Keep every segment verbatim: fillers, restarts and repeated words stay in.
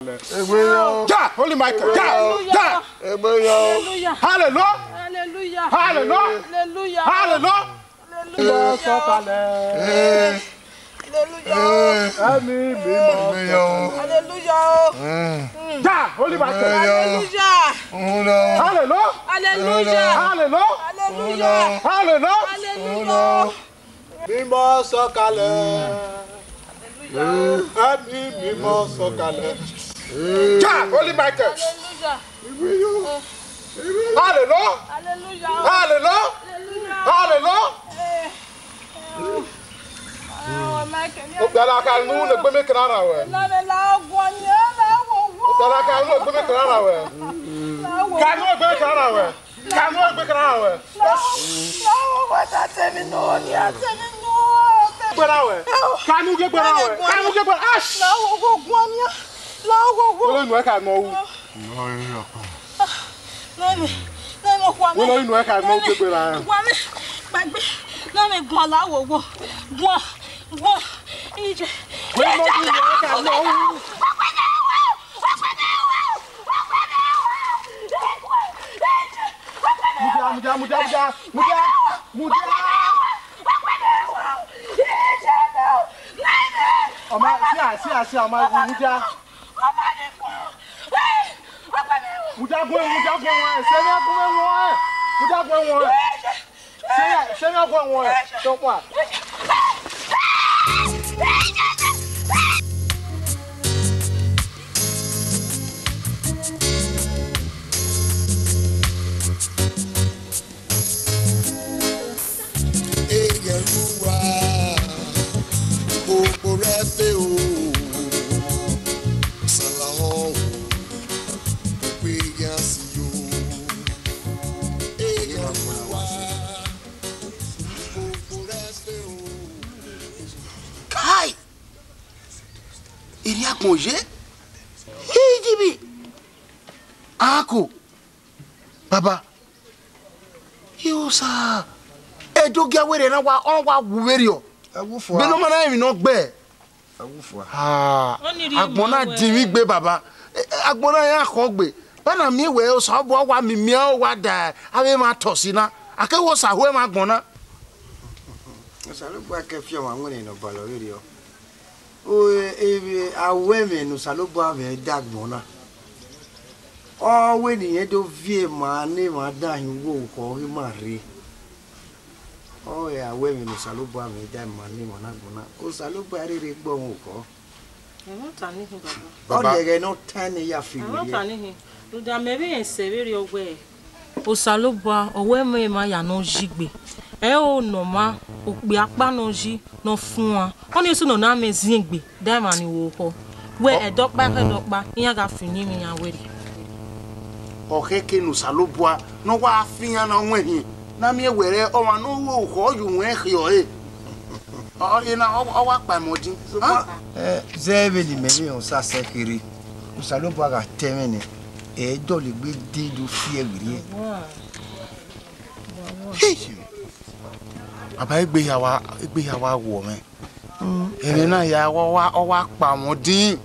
Egbe yo. Ja, Holy Michael, ja, ja. Hallelujah. Egbe yo. Hallelujah. Hallelujah. Hallelujah. Hallelujah. Hallelujah. Hallelujah. Mọ sọkalẹ. Eh. Hallelujah. Eh. Ẹ̀mí mímọ́. Egbe yo. Hallelujah. Eh. Ja, Holy Michael. Egbe yo. Hallelujah. Hallelujah. Hallelujah. Hallelujah. Hallelujah. Hallelujah. Hallelujah. Mímọ́ sọ̀kalẹ̀. Ẹ̀mí mímọ́ sọ̀kalẹ̀. Ja, Holy Michael. Hallelujah. Hallelujah. Hallelujah. Hallelujah. Hallelujah. Okpia la ka nu ne egbe mẹ kra na wẹ. Okpia la ka nu egbe mẹ kra na wẹ. Ka nu egbe mẹ kra na wẹ. Ka nu egbe kra na wẹ. Gbera wẹ. Ka nu gie gbera wẹ. Ka nu gie gbera. Ash. Wẹ inu ẹ ka nọ ru. Wẹ inu ẹ ka nọ ru gie gbera. Wẹ inu ẹ ka nọ ru gie gbera. Gbagbe. Na mẹ guan la wo wo. Guan. Guan. Ije. Wẹ inu ẹ ka nọ ru. Mudia, mudia, mudia, mudia, mudia, mudia. Ọma, sia, sia, sia, ọma, mudia. Mudia gun, mudia gun wọn, sẹ ne gun wọn, mudia gun wọn. Sẹ ne, sẹ ne gun wọn, sọ pa. Eghẹ ru uwa, okpo rẹ fe o, sala họn o, okpo eyan si yo. Eghẹ ru uwa, okpo rẹ fe o. Kai! Erriọ agbọn ye? Iyibi! Ako! Baba, Irosa, ẹdẹ ogia wẹrẹ na wa, ọ wa wu vberriọ. Ẹ wu fua. Vbene ọ ma na rẹn emwi ne ọ gbe. Ẹ wu fua. Ah, agbọn na dinmwi gbe, baba. Eh, eh, agbọn na iran khọ gbe. Ba na miẹn wẹ Osanobua wa mimian, ọ wa da avbe emwa tọ si na. A keghi Osa ho emwa agbọn na. Osanobua ke fi ọmwa winna ne ọ balọ vberriọ. O, e, e, a ru ẹmwẹ ne Osanobua mwẹ da agbọn na. Ọ wẹ ne irẹn do viọ emwa ne emwa dan hin uwu orukhọ ghi ma rre. Ọ wẹ a ru ẹmwẹ ne Osanobua mwẹ da emwa ne emwa na agbọn na. Osanobua rherhe gbe ọmwa orukhọ. Ẹmwata ni hin, baba. Ọ lẹghẹ ne ọ tae ne ya fi werriẹ. Ẹmwata ni hin. Rhunmwuda mẹ vbe rẹn sẹ vberriọ wẹẹ, Osanobua, ọ wẹ emwa ya ne ọ yi gbe, ẹre ọ nọ ọmwa, okpia ọkpa ne ọ yi, ne ọ fuan. Ọnii sunu ne ọ na mwẹ ziengbe da emwa ni ru orukhọ. Wẹ ẹdẹ ọkpa, ẹdẹ ọkpa, iran gha fi uyinmwẹ iran werriẹ. Ọ khẹke ne Osanobua ne ọ wa fi iran na wọn hin, ne a miẹn wẹẹ ọmwa ne ọ ru orukhọ ye uwẹ khiọre. Ọ, ọ, ena, ọ, ọ wa kpa ẹmwẹ ọdin. Sokpan, ẹ, zẹ vbene imẹ vbe rẹn Osa sẹ kherhe, Osanobua gha ta ẹmwẹ nẹ, ẹ i dọlegbe dee do fi ẹre werriẹ. Hey! Baba, egbe hia wa, egbe hia wa wọ mwẹ. Ẹmwẹ na hia wa, wa, ọ wa kpa mwẹ ọdin.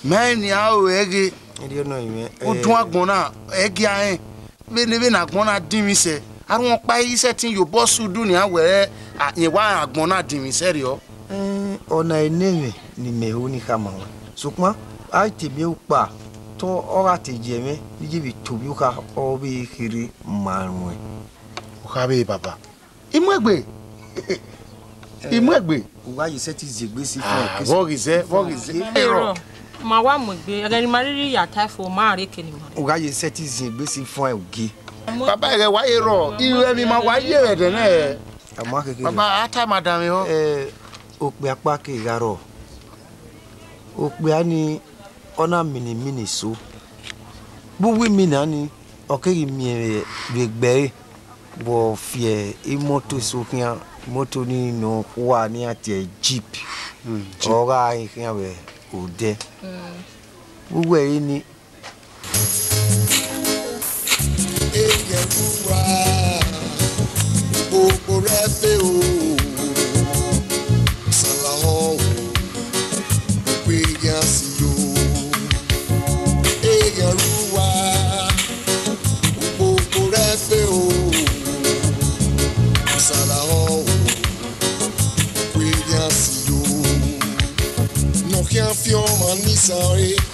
Mẹ nian ru ẹre ghe. Erriọ nọ, imẹ, eh, odun agbọn na, ẹ gia rẹn. Vbene, vbene agbọn na dinmwi sẹ, arhuẹn ọkpa i sẹtin ye obọ sẹ udu nian wẹẹ, a, rẹn wa rẹn agbọn na dinmwi sẹ rriọ. Ẹn, ọna enẹmwẹ ne imẹ ho ni khama ruẹn. Sokpan, a i te miẹn ukpa, te ọ gha te ye mwẹ ne I ye vbe tobọ ukha, ọ vbe kherhe ma ruẹn. Ukha vbe, baba. I mu egbe. I mu egbe. U gha ye sẹtin zin egbe si fẹn. Ah, vbọ ghi zẹ, vbọ ghi zẹ. Erọ. Ma wa mu egbe, ẹghẹ ne ima rhirhi ya tae fo, ma rrie eke ne ima rre. U gha ye sẹtin zin egbe si fẹn ugie. Baba, ẹghẹ wa ye rrọọ, I ru emwi ma wa ye vbe ẹdẹ nẹ. A ma kekere. Baba, a ta ma danmwehọ. Eh, okpia ọkpa ke gha rrọọ. Okpia ni, ọ na mini mini eso. Vbe uwu imina ni, ọ keghi miẹn vbe, vbe egbe ẹre, vbe ọ fi imoto eso khian, imoto ni ne ọ khua ne iran tie jeep. Mm, jeep. Ọ gha khian vbe odẹ. Mm. Vbe uwu ẹre ni, Eghẹ ru uwa, okpo rẹ fe o, sala họn o, okpo eyan si yo.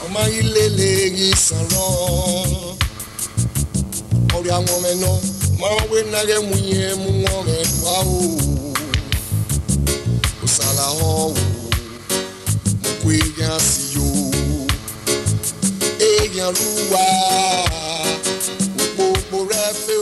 Ọ ma ghi lele ghi san rrọọ. Ọ rhie awọnmwẹ nọ, ma wẹ na ghẹ mu irẹn mu wọn mwẹ kua o. Osala họn o, mu ku eghan si yo. Eghan ru uwa, okpokpo rẹ fe o.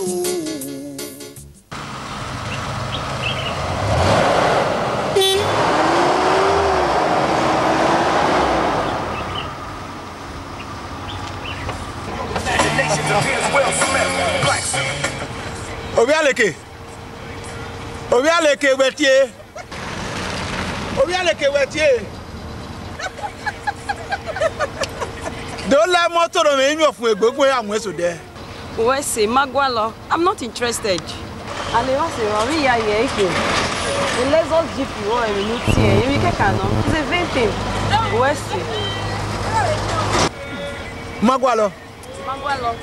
Ovbi Aleke, Ovbi Aleke, wẹ tie. Ovbi Aleke, wẹ tie. Do la mọto ne ọ mwẹ ivbiọfun egbe gun ya mu eso dẹ. Uwẹ sẹ, ma gualọ. I'm not interested. And evba sẹ, wa vbe ya ye ikpe. A Lexus Jeep wọ emwi ne u tie, emwi kẹkan nọ. It's a vain thing. Uwẹ sẹ. Ma gualọ. Ma gualọ.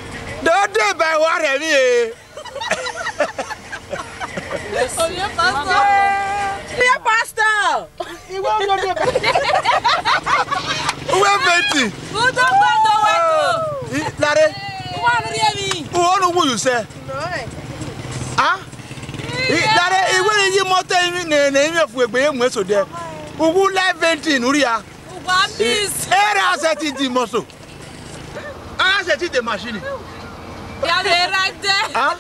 Do deba wa rhẹ emwi e. Ovie pastor. Ovie pastor. Iwẹ u do deba. Uwẹ venti. U do gba do wa do. I, lare. Uwa rhie emwi. Uwẹ ọnọ uwu yu sẹ. Ah? I, lare, iwẹ ne yi mọto emwi ne, ne emwi ọfun egbe ye mu eso dẹ. Uwu la venti ne u rhia. Uwa miss. Era sẹ ti di mọto. A sẹ ti de machine. Ya vbe ra dẹ. Ah?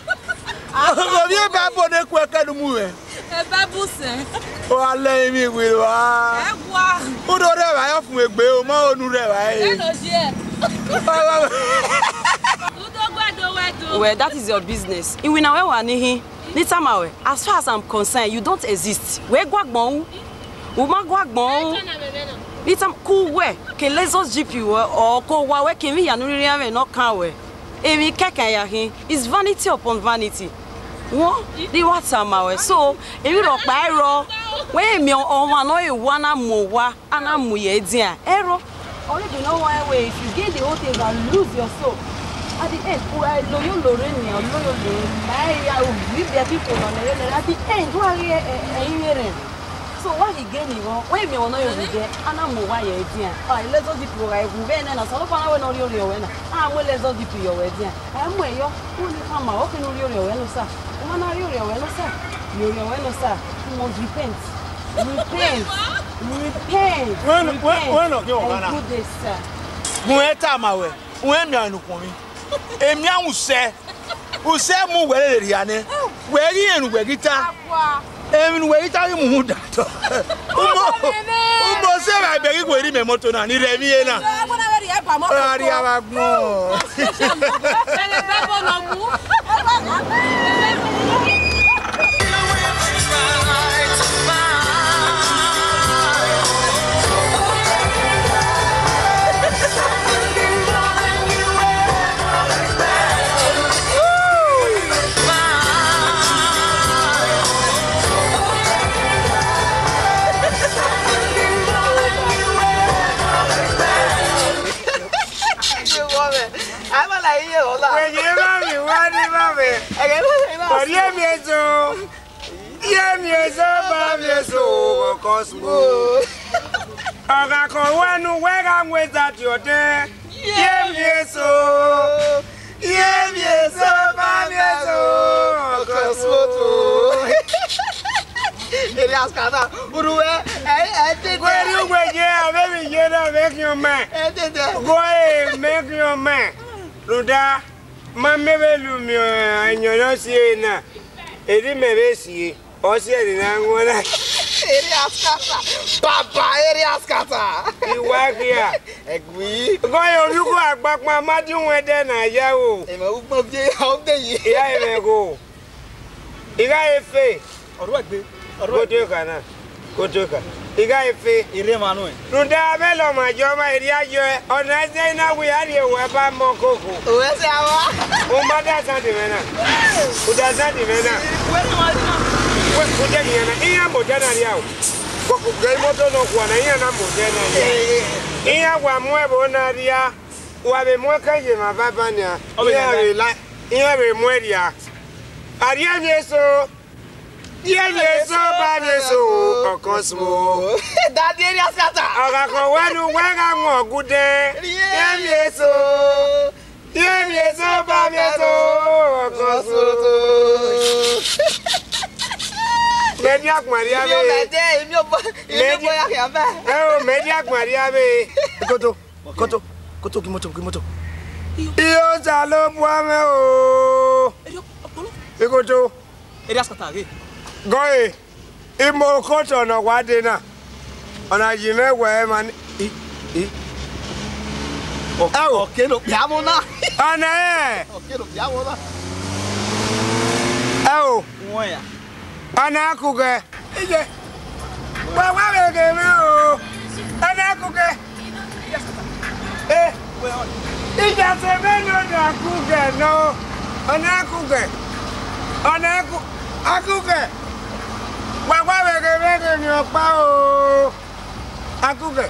Ovbi Bible ne ku ẹkẹ ne u mu mwẹ. E Bible sẹ. Wa lẹ emwi wiro a. Ẹ gua. U do rre evbare ọfumwegbe, u ma ho ne u rre evbare. Ẹ no ye. U do gua do wẹ do. Well, that is your business. Iwinna wẹ wa ni hin. Ne I tama ruẹ, as far as I'm concerned, you don't exist. Wẹ gu agbọn ru. U ma gu agbọn ru. Ne I tama, ku wẹ, ke Lexus Jeep ruẹ, ọ ke owa ruẹ, ke emwi hia ne u rhirhi mwẹ ne ọ kan ruẹ. Emwi kẹkan ya khin, is vanity upon vanity. Wọ, ne I wa tama ruẹ. So, emwi rhọkpa i rrọọ, wẹ miẹn ọmwa ne ọ re owa na mu owa. A na mu ye edian, ẹrọ. Ọre ebe ne ọ wa wẹ, if you gain the whole thing and lose your soul, at the end, u ra lo yo lo rre nian, lo yo lo rre, ma ya ru vbe people nọ nẹrẹ nẹrẹ, at the end, wa ghi ẹ, ẹ, ẹ, rinmwian rẹn. So, wa ghi gain igho, wa miẹn ọmwa ne ọ re owa dẹ, a na mu owa ye edian. Ah, Lexus Jeep gha wu vbe nẹ na, Osanobua na wẹ ne ọ rhie orhiọn ruẹ na, a mu Lexus Jeep ye ruẹ edian. A mu ẹre yọ, u ni khama, ọ khin ne u rhie orhiọn ruẹ nẹ Osa. U ma na rhie orhiọn ruẹ nẹ Osa, rhie orhiọn ruẹ nẹ Osa, you must repent. Repent. Repent. Wẹ, wẹ, repent. Wẹ nọ kẹ ọmwa na. And good day, sir. Gu ẹn tama ruẹ, u miẹn emwi ne u khuọnmwi. Emwi a mu sẹ. Usẹ mu wẹ rherhe rhia nẹ. Wẹ ghi rẹn ne uwẹ ghi ta. Emwi ne uwẹ ghi ta ghi mu rhunmwuda tọ. Umo, umo sẹ vbe a bẹ ghi werriẹ imẹ moto na, ne I rhie emwi ye na. A rhie avbe agbọn. Wẹ ye vba mwẹ, wa ni vba mwẹ. Ọ rhie emwi eso. Ye emwi eso, ba mwẹ eso, ọkọ suo. Ọ gha kọn wẹ ne uwẹ gha mu eza tie ọdẹn. Ye emwi eso. Ye emwi eso, ba mwẹ eso, ọkọ suo. Erriọ Askata, urhu ẹ, ẹ, ẹ tete. Wẹ rhie uwẹ ye, avbe emwi ye na, avbe khian ma. Ẹ tete. Wẹ mẹ khian ma. Rhunmwuda, ma mẹ vbe lu miẹn ayọn ne ọ si ẹre na, erriọ mẹ vbe si ẹre, ọ si ẹre ne a wọn na. Erriọ Askata, baba Erriọ Askata. I wa khia. Ẹgui. Gọ ye orhiuku agbakpa ma di uwẹn dẹ na ya o. Emọ ugbọn vie ọ de ye. I gha ye mwẹ gho. I gha ye fe. Ọrhuẹgbe, ọrhuẹgbe. Koto eka na. Koto eka. I gha ye fe. I rre emwa nuẹn. Rhunmwuda avbe lọmwa ye ọmwa erriọ ayọ, ọ na zẹ na wẹ a rhie owa ba mọ koko. Owẹ sẹ avọ. U ma da sand mwẹ na. U da sand mwẹ na. Wẹ ni wa di na. Wẹ, u de khian na. Iran mu odẹ na rria o. Koko ghe imoto nọ kua na, iran na mu odẹ na rria. Iran wa mu ẹvbo na rria. Wa vbe mu ẹkẹn ye emwa baba nian. Ọ vbe iran vbe la, iran vbe mu ẹn rria. A rhie emwi eso. Ye mi eso, ba mi eso, ọkọ so. Daddy Area Scatter. Ọ gha khọ wẹ ne uwẹ gha wọn ọgudẹ. Ye mi eso. Ye mi eso, ba mi eso, ọkọ so. Mẹ dia guan rria vbe. Imi ọmọ, imi ọmọ ya khian mẹ. Ẹ o, mẹ dia guan rria vbe. Koto, koto, koto, gi moto, gi moto. Iyo Osanobua mwẹ o. Ikoto. Area Scatter ghe. Gọe, imo okotọ ne ọ wa dee na, ọ na yi mwẹ wẹ ma ni, i, i. Ọ, ẹo. Ọ kere okpia vbo na. Ọ na ẹ. Ọ kere okpia vbo na. Ẹo. Wọ́n ya. Ọ na Akugẹ. Iye. Wa wa vbe ghe mwẹ o. Ọ na Akugẹ. Eh, ija sẹ vbe ne ọ na Akugẹ nọ, ọ na Akugẹ, ọ na Aku-, Akugẹ, wa wa vbe ghe mwẹ ghe emwi ọkpa o, Akugẹ.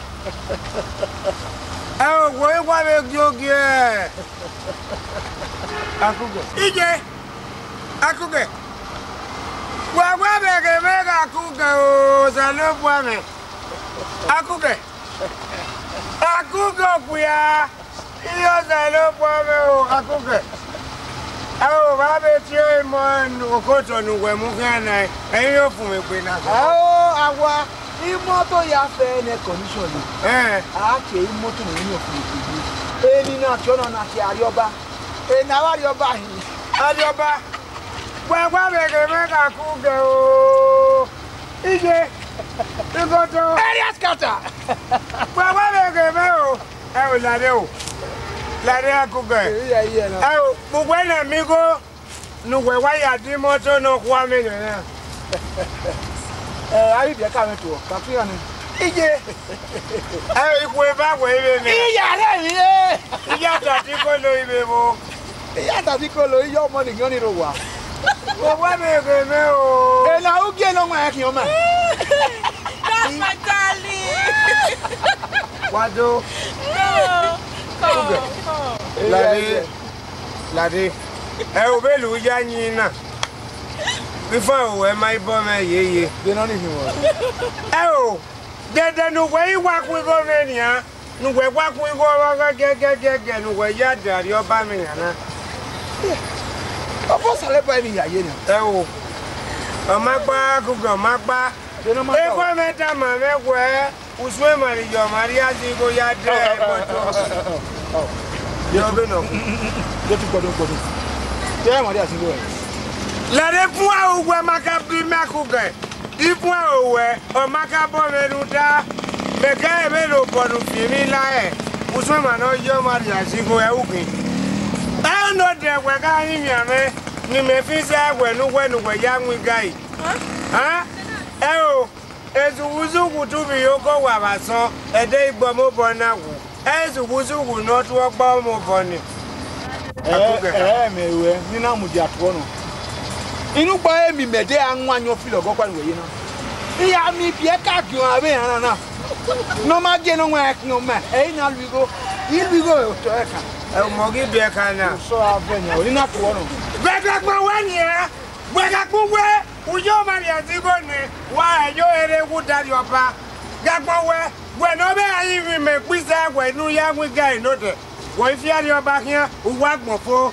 Ẹ o, wo wa vbe giogie, Akugẹ. Iye, Akugẹ, wa wa vbe ghe mwẹ ghe Akugẹ o, Osanobua mwẹ, Akugẹ. Akugẹ okpia, iye Osanobua mwẹ o, Akugẹ. Ẹ o, wa vbe tie imọ okotọ ne uwẹ mu khian na, ẹ i re ofumwegbe na. Ẹ o, awa, imoto ya fẹ ne condition ni. Ẹ. A tie imoto ne ẹ i re ofumwegbe. Eni na tie ọna na tie Arriọba. Eni avbe Arriọba hin. Arriọba. Wa wa vbe ghe mwẹ ghe Akugẹ o. Iye, ikoto. Area Scatter. Wa wa vbe ghe mwẹ o. Ẹ o, lare o. Lare Akugẹ. Iya, iya, na. Ẹ o, uwẹ na mi igho ne uwẹ wa ya di imoto ne ọ khua mwẹ nẹ na. Ẹ, a ghi biẹ ka mwẹ tuọ, ka fi hàn nẹ. Iye. Ẹ o, ikhuo eva wẹ i vbe mwẹ. Iya rẹ vbe. Iya tati kolo i vbe vbo. Iya tati kolo, iya ọmọ ni yan ni rre owa. Owa mwẹ ghe mwẹ o. Ena u gie ne ọ wan khian ma. That's my darling. Wa do. No. Come, come. Lade, lade. Ẹ o, vbene u ya yin na. Ifan o, ẹ ma i bọ mwẹ yeye. De nọ ni hin wọ. Ẹ o, dẹdẹ ne uwẹ i wa khu igho mwẹ nian. Ne uwẹ wa khu igho ọghọghọ gẹgẹgẹgẹ ne uwẹ ya da Arriọba mwẹ yan na. Ọbọ Osanobua emwi ya ye na. Ẹ o, ọ ma gba, Akugẹ, ọ ma gba. Ekhọe mwẹ tama mwẹ wẹẹ, usun emwa ne yọ ọmwa rria zẹ igho ya dẹ ẹgbẹe otọ. Yọ vbene ọ khu. Go to gbọdọ gbọdọ. Te emwa rria zẹ igho ẹre. Lẹre bun aro uwẹ ma ka bi mẹ, Akugẹ. Ibuan owẹ, ọ ma ka bọ mwẹ rhunmwuda, mẹ kẹ vbe rre obọ ne u fi emwi la rẹ, usun emwa ne ọ yọ ọmwa rria zẹ igho ẹre u khin. Ẹ nọ dẹ wẹ gha rinmwian mwẹ, ne imẹ fi zẹ wẹ ne uwẹ ne uwẹ ya winga ẹre. Hàn? Ẹ o, ezughu zughu te uvbi oko wa vbe asọn, ẹdẹ igbọmọ obọ na wu. Ẹ zughu zughu ne ọ tuẹ ọgba ọmọ obọ ni. Ẹ, ẹ, mẹ ruẹ, ne I na mudia tuẹ nọ. Inugbo ẹre mi mẹ de a wan ayọn filẹ ọgọ kua nuẹ ye na. I gha miẹn ibiẹka giẹn ọmwa vbe eranna na. Ne ọ ma gie ne ọ wan ẹkhin ọma, ẹ i na lu igho. I lu igho otọ ẹkan. Ẹ, u mọ ghi biẹka na. Sọ ra vẹ nia, I na tuẹ nọ. Gbẹdẹgbọn wẹ nian. Wẹ gha kpẹn wẹ, u yọ ọmwa rria zẹ igho nẹ, wa rẹn yo rre wu da Arriọba. Gha gbẹn wẹ, wẹ ne ọ vbe ra rinmwian imẹ gbe izẹ wẹ ne u ya winga ẹre nodẹ. Wẹ i fi Arriọba khian, u wa gbọn fo.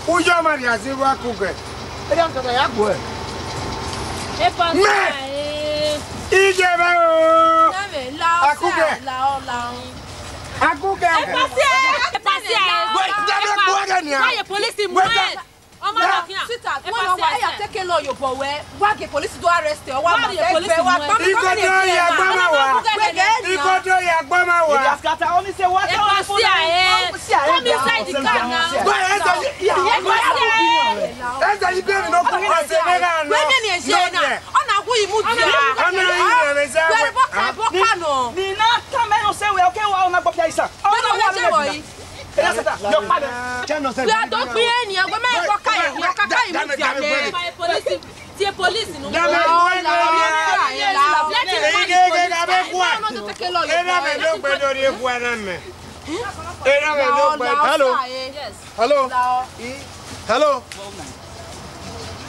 U yọ ọmwa rria zẹ igho, Akugẹ. Erriọ Scatter ya gbuẹ. Mẹ! Iye mwẹ o! Akugẹ! Akugẹ! Wẹ, dẹ vbe gbuẹ gẹ nian. Wẹ, dẹ- Ọmọ na khian. Sweetheart, wẹ nọ wa, ẹ ya take law ye obọ wẹ, wa gie police do arrest ẹ, ọ wa ma ye police wẹ, wa mu ẹ. Ikoto ya gbọmọ wa. Ikoto ya gbọmọ wa. Erriọ Scatter, only say what? Come inside the car now. Wẹ, ẹ sẹ yi, ẹ sẹ yi bẹrẹ nọ kú ọsẹ mẹgha nọ. Wẹ mẹ ni ẹ ṣe na. Ọ na wu imu dia. Ọ na yi ẹrẹ sẹ wẹ. Wẹ bọ ka bọ ka nọ. Ni na ta mẹ no sẹ wẹ, okay, wa ọ na gbọ pia isa. Wẹ na wẹ ṣe wọ yi. Erriọ Scatter, your father. Wẹ a do gbe ẹre nian, wẹ mẹ kọ ka ye, wẹ ka ka imu dia nẹ. Police, tie police nu. Dame, la, la, la, la. Let him go. Ege, ege, ga be kua. Ena me lo gbe do rie kua na mẹ. Ena me lo gbe. Hello. Yes. Hello. Hello.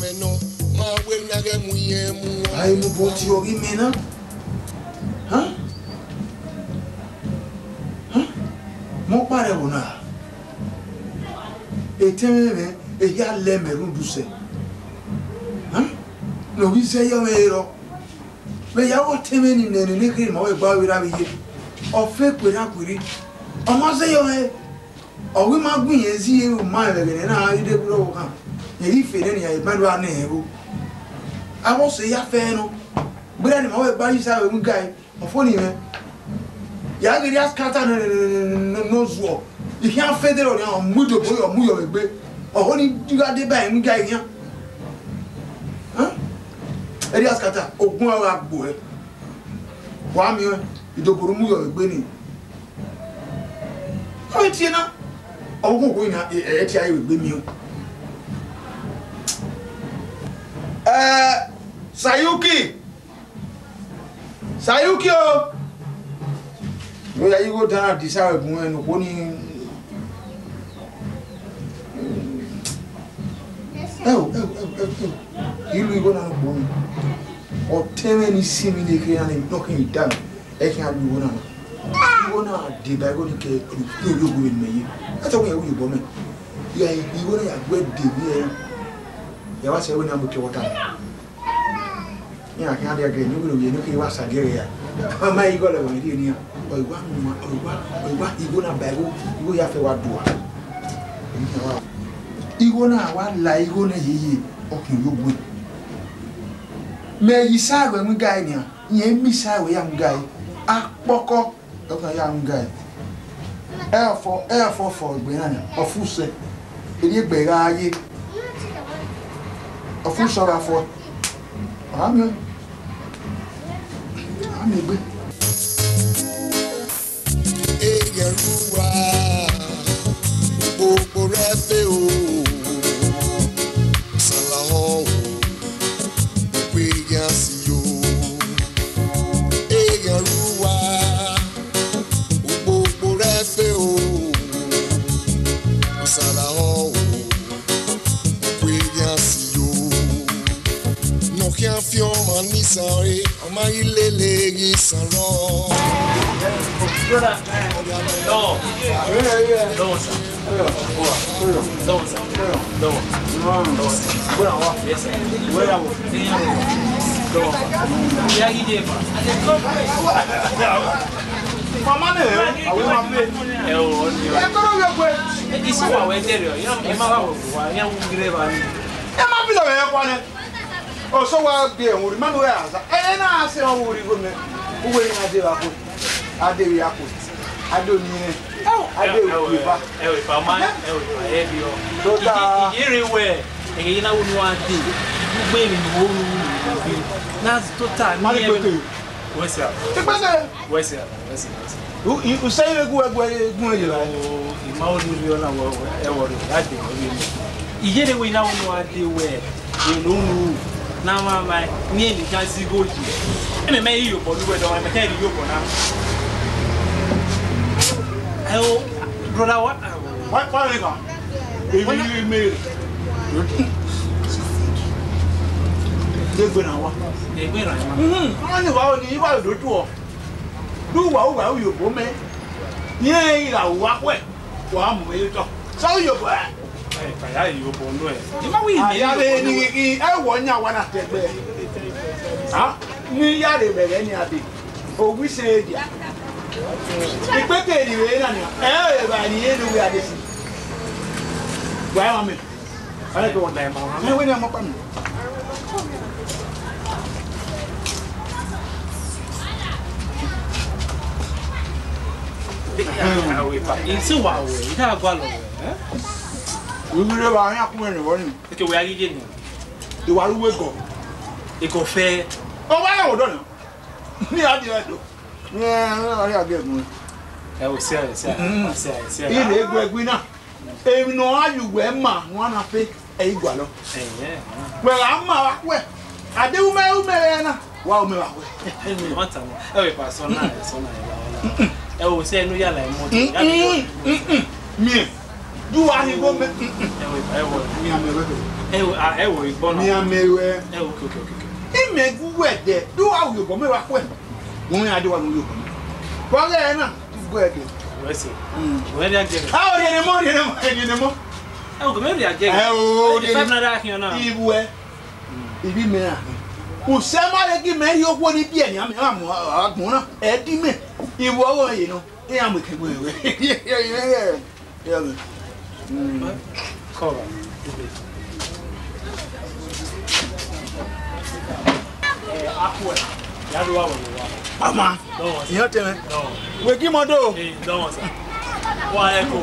mwẹ nọ, ma wẹ ne a ghẹ mu irẹn mu. A i mu obọ tie ọghe imẹ na. Hàn? Hàn? Mọ kpa rẹ ẹvbo na. Etẹn mwẹ mwẹ, ehia lẹ mẹ rhunmwuda usẹ. Hàn? Ne ọ ghi zẹ yọ mwẹ rọ. Vbe ya vbe ọtẹn mwẹ ni nene ne kherhe ma wẹ gba vbe ra vbe ye. Ọ fe kuerha kuerhi. Ọ ma zẹ yọ mwẹ. Ọ ghi ma gu irẹn zi ye ma vbe ẹghẹ ne na ghi de gbe ọvbokhan. Rẹn ghi fe nene iran, e ma do gha nẹ rẹn vbo. Avbe ọse ya fẹ nọ. Gberra ne ima wẹ gba yi sa vbe mu ga, ọ fo ni mwẹ. Ya ghi rhie askata ne ọ zuọ. I khian fẹdẹ rọ nian, ọ mu idobo yọ, ọ mu yọ vbe egbe. Ọho ni gha deba rẹn mu ga khian. Hàn? Ẹ rhie askata, ogun ọ gha gbo ẹ. Wa miẹn, idobo ne u mu yọ vbe egbe ni. Ọ tie na. Ọ gu ogo na, ẹ, ẹ tie a ye vbe egbe miẹn. Ẹ, Sayuki. Sayuki o. Yo ya igho dan disa vbe gun ẹn, okhuo ni. Ẹ o, ẹ o, ẹ o, ẹ o, ẹ o. I lu igho na nọ kpo mi. Ọtẹn mwẹ ni si emwi ne kherhe na, ne ọ khin da mi, ẹ khian lu igho na nọ. Igho na deba igho ni ke kru, ke ovbi ogu vbe ne imẹ ye. Ẹ tọ wẹ ya ru ye obọ mẹ. Ya igho na ya gu ẹdẹ vbiẹ. Ya wa sẹ wẹ ne a mu pure water. Iran khian dia gẹ ne uwẹ ne kiri wa sa giẹghẹ ya. Ọ ma igho lẹ wẹ rhie nian. Ọ i wa mu ma, ọ i wa, ọ i wa igho na ba igho, igho ya fẹ wa dua. Igho na wa la igho na yeye, ọ khian yo gbe. Mẹ yi sa wẹ mu ga nian, yẹn mi sa wẹ ya mu ga. Akpọkọ. Dọkita ya ru ga ẹre. Ẹ fọ, ẹ fọ fọ egbe na nia, ọ fu sẹ. Erriegbe gha ye. Ọ fu sẹ ọ gha fọ. Ọ gha miẹn. Ọ gha miẹn egbe. Eghẹ ru uwa, gbogbo rẹ fe o, salahọ o, ukpe gha si yo. Eghẹ ru uwa, ugbogbo rẹ fe o, salahọ o, ukpe gha si yo. Ne ọ khian fi ọmwa ne isan re, ọ ma ghi lele ghi san rọ. Brother, no. No, sir. No, sir. No. No, sir. Yes, sir. No. Ya ghi ye ma. Mama ne, awe ma pe. Ẹ o, ni o. Ẹ kọrọ yọ gbe. Isi wa wẹ dẹrẹ, ya ma wa wa, ya wu gire ba ni. Ẹ ma bi lọ vbe ẹkua nẹ. Ọsọ wa biẹ ẹhunrri, ma ne u re aza. Ẹ na se ọ vbe urhi igho mẹ. Uwẹ ne a de vbe akhuẹ. A de vbe akhuẹ. A de oni rẹn. A de vbe ukhu eva. Ẹ o, ifa ma, ẹ o, ifa ẹ bi ọ. Tota. Iyere wẹ, ẹghẹ ye na wo nu a de. Ugbe emwi ne u ru, na tota. Ma ni kpeke. Wẹ sia. Ikpeke. Wẹ sia, wẹ sia, wẹ sia. U, i, u sẹ ire gu ẹgu ẹgu ẹgu ẹgu ẹgu. O, ima o ni ri ọna wọ, ẹ wọ re, ya de, ọ ye mi. Iyere wẹ na wo nu a de wẹ. Unu unu na ma ma ni eni ka zigho yi. Eme me yi yobọ lu wẹ dọ, eme ka ri yobọ na. Ayo, brother, wa. Wa, wa re ka. Ebi me. Degbe na wa. Degbe na wa. Mhm. Wọ́n ní wa o ni wa do do. Du wa wa yobọ mẹ. Ni e ra wa kwe. Wa mu e tọ. So yobọ ẹ. Ẹ, ka ya yobọ nọ ẹ. Ima wi ni. Aya re ni i, ẹ wọ nya wa na tẹgbẹ. Ha? Ni ya re bẹrẹ ni a de. Owi se dia. Ikpeke ni re na ni. Ẹ, ẹ ba ni e nu we a de si. Wa ma me. Ẹ, wẹ ni a mọ pa mi. Isi wa wẹ, ida gua lọ wẹ, eh? Ibi re ba yan kun ẹre wọ ni. Eke wẹ a ghi ye ni. Iwa ru we gọ. Eko fẹ. Ọ wa ya odọ na. Ni a di ẹdo. Ni a ya gẹ gun. Ẹ o, sia, sia, sia, sia. Ire gu ẹgui na. Emwi ne ọ gha ye uwẹ ma ne u na fe, ẹ i gualọ. Ẹhẹn. Wẹ gha ma vbe akhuẹ, a deghẹ u mẹ, u mẹ rẹ na, wa u mẹ vbe akhuẹ. Ẹhẹn, ọ ma tama. Ẹ o, epa sọ na, sọ na, ẹ wa, wa na. Ẹ o, sẹ ne u ya la ẹmọ, ya la ẹmọ. Mm-mm, mm-mm. Miẹn, du wa ni igho mẹ. Mm-mm. Ẹ o, epa, ẹ wọ. Miẹn amẹ wẹ. Ẹ o, a, ẹ wọ, igbọ na. Miẹn amẹ wẹ. Ẹ o, okay, okay, okay, okay. Imẹ gu wẹ dẹ, du wa ru obọ mẹ vbe akhuẹ. Wẹ a de wa mu yo. Wa ghẹ na, tu gbẹ ke. Wẹ sẹ. Mm. Wẹ ria gẹ. Ah, o de ne mo, de ne mo, de ne mo. Ẹ o, mẹ ria gẹ. Ẹ o, de ne. Five naira khian na. Iwẹ. Ibi mẹ ra. Usẹ ma re gi mẹ ri okhuo ni biẹ ni, a mẹ ra mu agbọn na. Ẹ di mẹ. Iwẹ ọghọ ye nọ. Iran mu ekẹn wẹ. Yeah, man. Mm. Cover. Eh, akhuẹ. Ya do wa wẹ wa. Ama. Dọwọ. Iyan tẹmẹ. Dọwọ. Wẹ gi mọ do. Eh, dọwọ sa. Wa ẹ ko.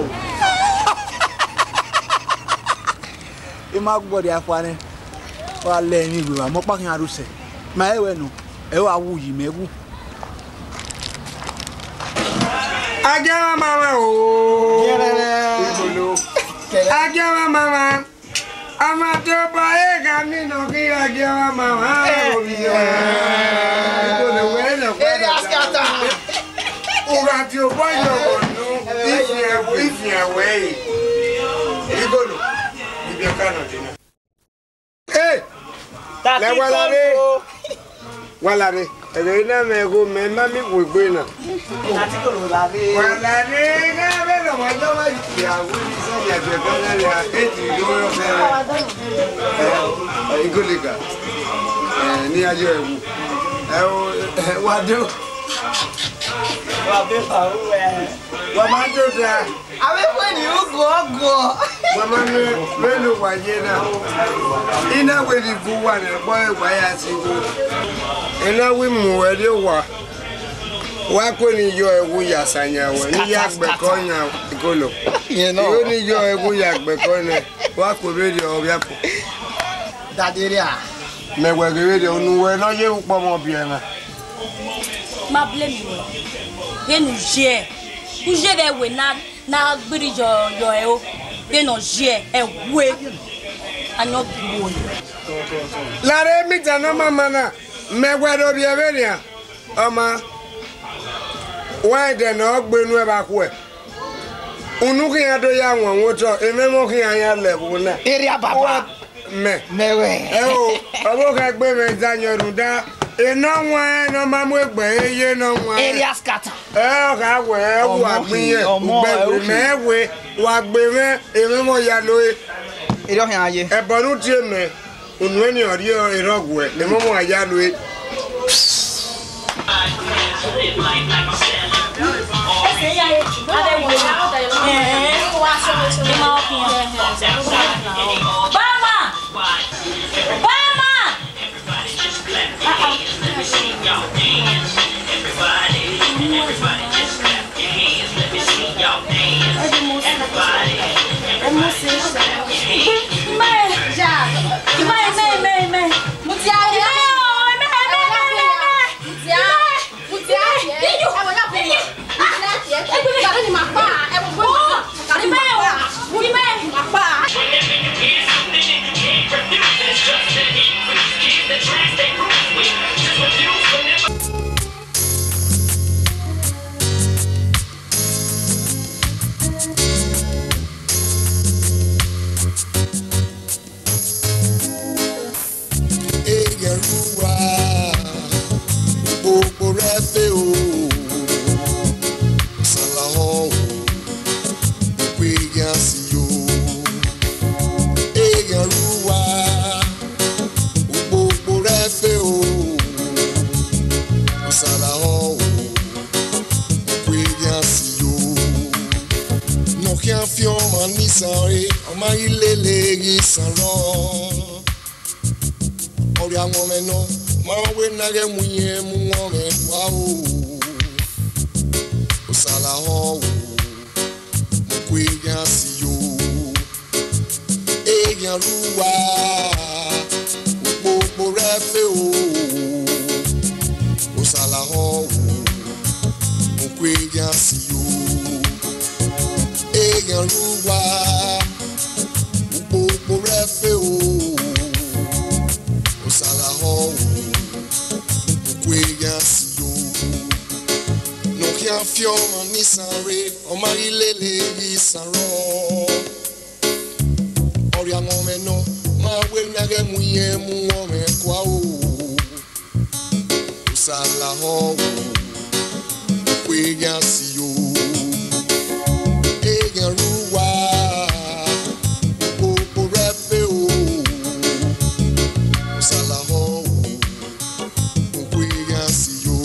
I ma gbọdọ afua nẹ. Wa lẹ emwi vbe evba, mọ ọkpa khian aro sẹ. Ma ẹ wẹ nọ. Ẹ wa wu yi mẹ wu. Agiẹmwẹ ma mwẹ o. Agiẹmwẹ ma mwẹ. Ọmọ tó bọ ẹgha mi nọ kí agiẹmwẹ ma mwẹ. Igolo wẹ nọ. Ugha ti obọ yọ wọ nu. Ifiẹn, ifiẹn wẹ. Igolo. Ibi ọka nọ dina. Hey! Lẹ wa la rre. Wa la rre. Ẹghẹ na mẹ gho mẹ ma mi wegbe na. Wala ne na vbe nọ ma jọ ma ya wu ni se ya jẹ ka na ya e ti do yo fẹ. Igolega. Ni ayo ewu. Ẹ o, wa do. Wa be fa ru ẹ. Wa ma do da. Avbe wẹ ni uguọguọ. Wa ma ne vbene uwa ye na. I na wẹ ni gu uwa ne ẹgbọ ẹwa ya si igho. I na wẹ mu ẹre owa. Wa kue ni yọ ẹwu ya sa yan wẹ, ni ya gbẹkọ yan igolo. Iro ni yọ ẹwu ya gbẹkọ nẹ, wa kue vberriọ ọvbiaku. Dade rria. Mẹ wẹ ghe vberriọ, unu wẹ ne ọ ye ukpọmọ biẹ na. Ma blame wẹ. Vbene u ye, u ye vbe ẹwe na, na gbirri yọ, yọ ẹro. Vbene ọ ye, ẹwe. Ayọn bi wẹ. Lare mita ne ọ ma ma na, mẹ wẹ do rhie vberrian. Ọ ma, wa ẹdẹ ne ọ gbe enu ẹvba khuẹ. Unu khian do ya wọn wọn otọ, emwẹmwẹ khian ya lẹ vbo na. Erria baba. Mẹ. Mẹ wẹ. Ẹ o, ọvbokhan egbe mwẹ zẹ ayọn rhunmwuda, enọ wan ne ọ ma mu egbe ẹre ye nọ wan. Erria scatter. Ẹ ọ gha wẹ, ẹ wa gbin yẹn, ọmọ, ugbe ẹre wẹ, mẹ wẹ, wa gbe mwẹ, emwẹmwẹ ya lo e. Erriọ khian ye. Ẹbọ ne u tie mẹ. Unu ẹni ọ rhie erha ọghuẹ, ne emọ mu a ya ru ẹre. Bama! Bama! Eghian rre uwa, ukpokpo rre ẹfe o, Osa lahọ o, ukpeghian si yo. Eghian rre uwa, ukpokpo rre ẹfe o, Osa lahọ o, ukpeghian si yo. Ne ọ khian fian ọmwa ne isan re, ọ ma ghi lele ghi san rrọọ. Ọ rhie awọnmwẹ nọ, ma wẹ ne a ghẹ mu irẹn mu ọmwẹ kua o. Osa lahọ o, mu ukpeghian si yo. Eghian rre uwa, ukpokpo rre ẹfe o. Osa lahọ o, mu ukpeghian si yo. Eghian rre uwa, ukpokpo rre ẹfe o. Osa lahọ o, mu ukpeghian si yo. Ne ọ khian fian ọmwa ne isan re, ọ ma ghi lele ghi san rrọọ. Ọ rhie awọnmwẹ nọ, ma wẹ ne a ghẹ mu irẹn mu ọmwẹ kua o. Osa lahọ o, ukpeghian si yo. Eghian rre uwa, ukpokpo rre ẹfe o. Osa lahọ o, ukpeghian si yo.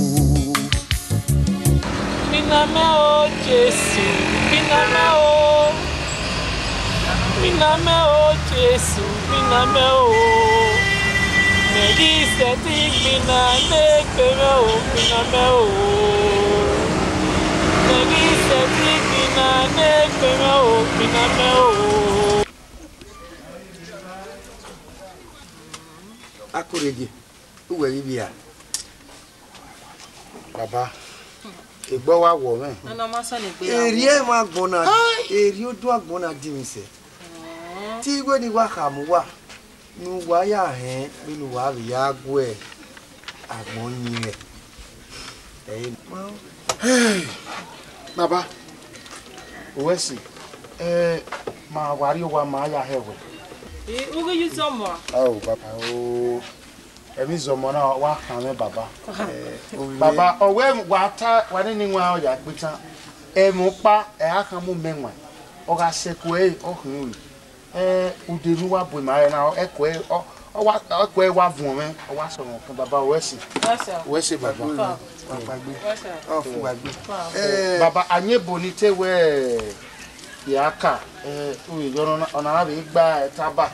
Mina mẹ o, Jesu, mina mẹ o. Mina mẹ o, Jesu, mina mẹ o. Mẹ ghi sẹtin gbinna ne egbe mwẹ o, mina mẹ o. Mẹ ghi sẹtin gbinna ne egbe mwẹ o, mina mẹ o. Akorede, uwẹ ghi vbia. Baba, egbe ọ wa wọ mwẹ. Nana ma sọ ne egbe ya wọ. Erriọ emwa agbọn na, erriọ odu agbọn na dinmwi sẹ. Te I wẹ ne I wa khama uwa, ne uwa ya hẹn vbene uwa vbe ya gu agbọn yin mwẹ. Ẹ i ma. Hey, baba, uwẹ si, ẹ, ma wa rrie owa ma ya hẹ wẹ. Eh, u ghi ye uzọmọ a? Ao, baba o. Emwi zọmọ na wa khan mwẹ, baba. Eh, ovbi mwẹ. Baba, ọ wẹ wa ta, wa nene iwan ọ ya gbe tan. Ẹmwẹ ọkpa, ẹ a khan mu mẹ wan. Ọ gha sẹ ẹko ẹre, ọ khin ru. Eh, ude ne uwa bu ima ẹre na, ẹko ẹre, ọ, ọ wa, ẹko ẹre wa vuọn mwẹ, ọ wa sẹ ọmọ kan, baba, wẹ sẹ. Wẹ sẹ. Wẹ sẹ, baba. Ọ kpagbe. Wẹ sẹ. Ọ fu kpagbe. Eh, baba, a yin ebo ni te wẹ, ya ka, eh, u vbe yọ nọ, ọ na vbe gba, eh, taba.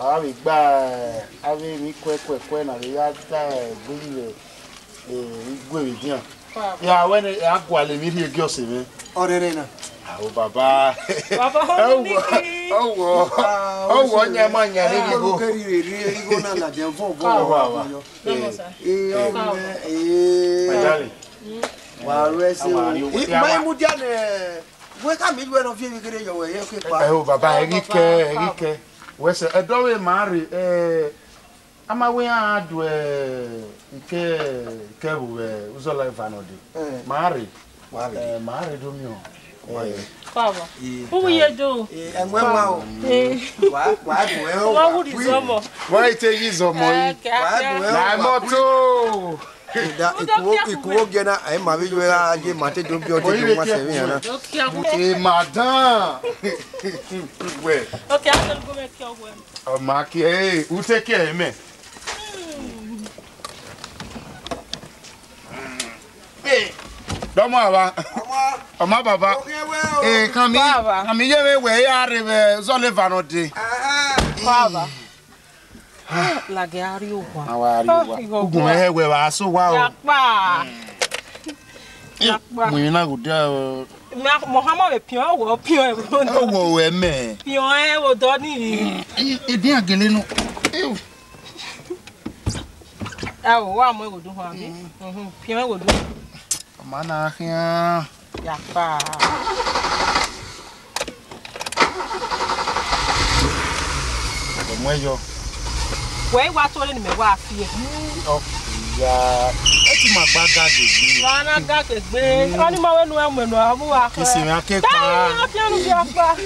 A vbe gba, eh, avbe emwi kuẹ, kuẹ, kuẹ na vbe ya ta, eh, gbeli vbe, eh, igue vbe edian. Ya wẹ ne a gualọ emwi rhie gie ọse mwẹ. Ọrẹrẹ na. Ao, baba. Baba, ẹ wọ, ẹ wọ, ẹ wọ, ọyan ma yan ne igho. Igho keri rere, igho na ladian vọ, vọ, vọ, vọ. Ee, ọmọ, ee. My darling. Wa ru ẹse o. How are you? Ma mu dia nẹ, wẹ ka mi yu ẹre nọ fi emwi kere yọ wẹ, ye ke pa. Ẹ o, baba, ẹ ghi kẹ, ẹ ghi kẹ. Wẹ sẹ, ẹdọ vbe ma rre, ẹ, a ma wẹ iran do, ẹ, ike, ike ẹvbo vbe uzọla eva nọ dee. Eh. Ma rre. Ma rre. Eh, ma rre do miẹn. Eh. Baba. Eh. Uwu ye do. Eh, ẹmwẹ wa o. Eh. Wa, wa do ẹ o. Wa wu di zọmọ. Wa ite yi zọmọ yi. Eh, kẹ, wa do ẹ o. La mọ to. Ikuwo, ikuwo giẹ na, ẹ ma vbe yọ ra ye ma te do biẹ ọdẹdẹ ọmwa sẹ vbe iran na. Oke, a wu. Eh, madam. Wẹ. Oke, a tẹlu gome kiẹ wẹ. Ọ ma kiẹ, eh, u te kiẹ mẹ. Dọmọ ava. Ọma baba. Ee, kan mi, kan mi ye vbe wẹ ya rre vbe zọleva nọ dee. Baba. Lagẹ a rrie owa. A wa rrie owa. Ugbẹn hẹ wẹ vbe a sẹ owa o. Yakpa. Yakpa. Mu emwi na gho dia o. Mẹ, mẹ ọ hama vbe piọn, ọ wẹ ọ piọn ẹvbo. Ọ wẹ ọ wẹ mẹ. Piọn ẹvbo dọ nii. Edian gele nọ. Ẹ o, wa mu ẹvbo do hua mi. Piọn ẹvbo do. Ọ ma na khian. Yakpa. Ọ mu ẹyọ. Wẹ i wa to re ne mẹ wa fi e. Ọ ya. Ẹ ti ma gba ga gege. Wa na ga gege. Ọni ma wẹ nu ẹ mu enu a mu wa kẹ. Kisi mẹ a ke kpa. Dai, ọ fian nu fi akpa.